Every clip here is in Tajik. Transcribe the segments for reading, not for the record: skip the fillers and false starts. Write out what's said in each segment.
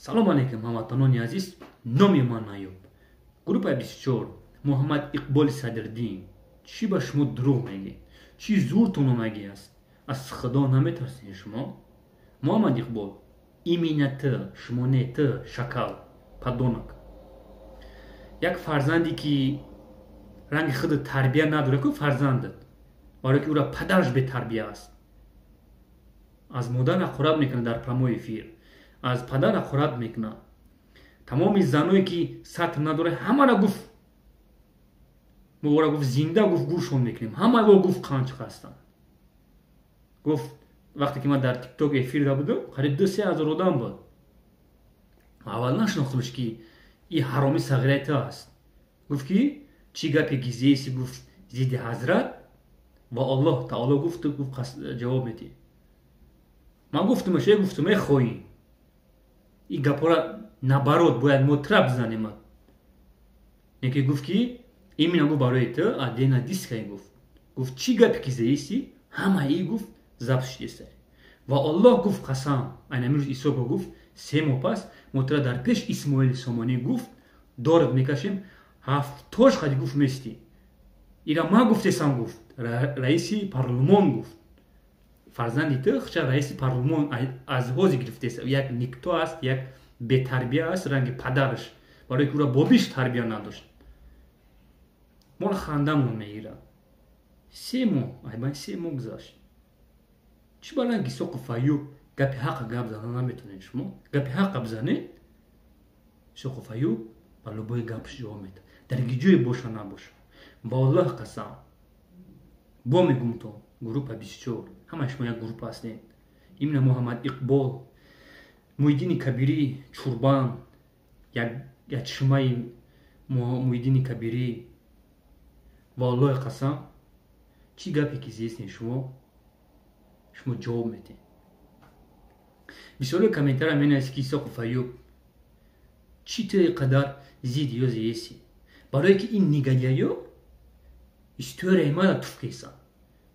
Салом алейкум, ҳамватанони азиз. Номи ман Аюб. Группаи 24, Муҳаммад Иқболи Садриддин. Чӣ ба шумо дурӯғ мегӯед? Чӣ зуртон омагӣ аст? Аз Худо наметарсед шумо? Муҳаммад Иқбол, именно ты, шумо не ты, шакал, подонок. Як фарзанде ки ранги худат тарбия надорад, ку фарзандат, барое ки ӯра падараш бетарбия аст. Аз модар ҳақорат мекунад дар прямой эфир, аз падар ҳақорат мекунад. Тамоми заное ки сатр надорад, ҳамара гуфт, мо ора гуфт, зинда гуфт, гӯшон мекунем. Ҳамаи во гуфт қанчиқ ҳастанд. Гуфт, вақте ки ман дар Тикток эфирда будам, қариб 2-3 ҳазор одам буд. Аввал нашинохтамш ки и ҳароми сағираи ту аст. Гуфт ки чӣ гапе гизеси, гуфт, зидди ҳазрат ва Аллоҳ таоло гуфт, гуфт, ҷавоб медиҳ. Ман гуфтамаш, э, гуфтам, э хоин, и гапҳоро наоборот бояд мо трап бизанем. Яке гуфт ки именно гуфт, барои ту отдельно дискай гуфт. Гуфт, чӣ гапе ки зеиси, ҳамаи гуфт, запись шудеста. Ва Аллоҳ гуфт, қасам, айнами рӯз Исоко гуфт, 3 моҳ пас мо тура дар пеш Исмоили Сомонӣ гуфт, дорат мекашем, ҳафтош хади гуфт, местӣ. Ира ман гуфтесам, гуфт, раиси парлумон гуфт, фарзанди ту хча раиси парлумон аз ҳози гирифтеса. Як никто аст, як бетарбия аст, ранги падараш, барое ки ӯра бобиш тарбия надошт. Моро хандамон мегирад. 3 моҳ, айбан 3 моҳ гузашт. Чӣ ба ранги Исоқов Аюб гапи ҳақа гап зана наметонед шумо? Гапи ҳақа бизанед, Исоқов Аюб ба любой гапш ҷавоб медиҳад, дар ҷое боша набоша. Ба Аллоҳ қасам, бо мегумтон, группа 24, ҳамаи шумо як группа ҳастед. Именно Муҳаммад Иқбол, Муҳиддини Кабирӣ, чурбан, ячшумаи Муҳиддини Кабирӣ, ва Аллоҳи қасам, чӣ гапе ки зестен шумо, шумо ҷавоб медиҳед. Бисёре комментария менависед ки Исоқов Аюб, чӣ ту қадар зидди ё зееси? Барое ки ин негодяй ё историяи мара туф кесанд.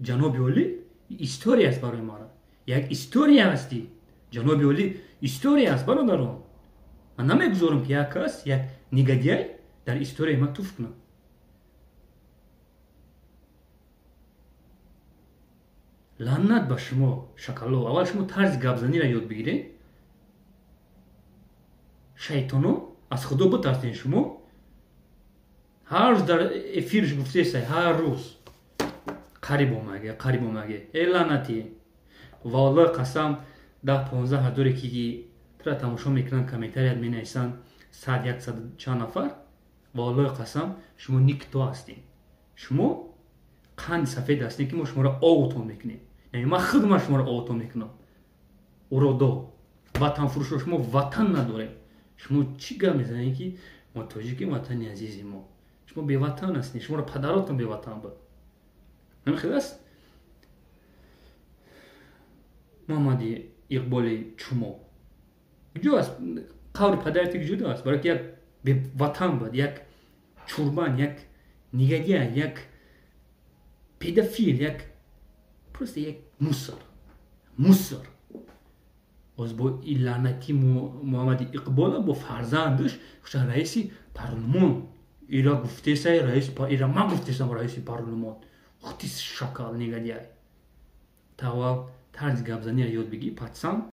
Ҷаноби олӣ, история аст барои мара, як история ҳастӣ, ҷаноби олӣ, история аст, бародарон. Ман намегузорам, ки як кас, як негодяй дар историяи ман туф кунад. Лаънат ба шумо, шакало. Аввал шумо тарзи гапзаниро ёд бигиред, шайтоно. Аз Худо битарсед шумо. Ҳар рӯз дар эфирш гуфтесай, ҳар рӯз қариб омаге, қариб омаге. Э лаънатӣ, ва Аллоҳ қасам, 10-15 ҳазоре ки тура тамошо мекунанд, комментарият менависанд, сад, яксад чанд нафар, ва Аллоҳи қасам, шумо никто ҳастед. Шумо қанди сафед ҳастед, ки мо шуморо овутон мекунем. Яъне ман худ ман шуморо овутон мекунам. Уродо, ватанфурӯшо, шумо ватан надоред. Шумо чӣ гап мезанед, ки мо тоҷиким, ватани азизи мо? Шумо беватан ҳастед, шуморо падаротон беватан буд. Ҳамин хел аст. Муҳаммади Иқболи чумо, куҷо аст қаври падарати, куҷо аст? Барои ки як беватан буд, як чурбан, як негодяй, як педофил, як просто як мусор, мусор. Боз бо и лаънати Муҳаммади Иқбола, бо фарзандаш хуша раиси парлумон. Ира гуфтесай раис, ира ман гуфтесам, раиси парлумон. Хути шакал, негодяй, та аввал тарзи гапзаниро ёд бигир, патсан.